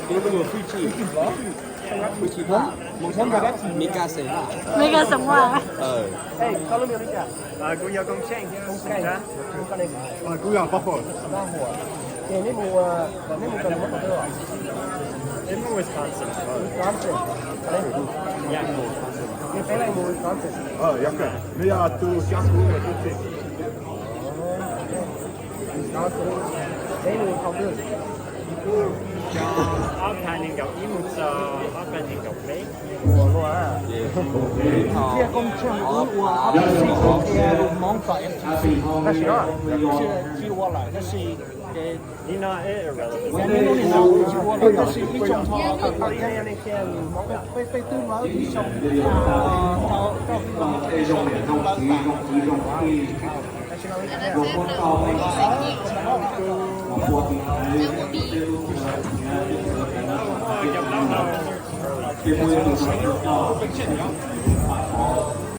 Tenemos free tea. Free tea. Mega se va. Mega se va. Hey, solo me ahorita. Ah, kuv yog Koob Tsheej. Koob Tsheej. Ah, kuv yog Paj Huam. Paj Huam. Ces neb mus, neb mus tau lub qhov twg? Neb mus Wisconsin. Wisconsin. Yeah. Neb peb leej mus Wisconsin. Neb yog tus xyab kuv tus txiv. Wisconsin. Neb mus thaum twg? Ob phav nees nkaum ib mus txog ob phav nees nkaum peb. Ua luaj. Thiaj Koob Tsheej wb ua ob phav sij kuv qhia lus Hmoob tom F G C. Tab sis no tsis ua lawm, tab sis ces Li no es irrelevant. Yog li no tsis ua lawm, tab sis ib tsoom ho peb, peb twb lawv ib tsoom rau, rau ib tsoom twb lawv tas.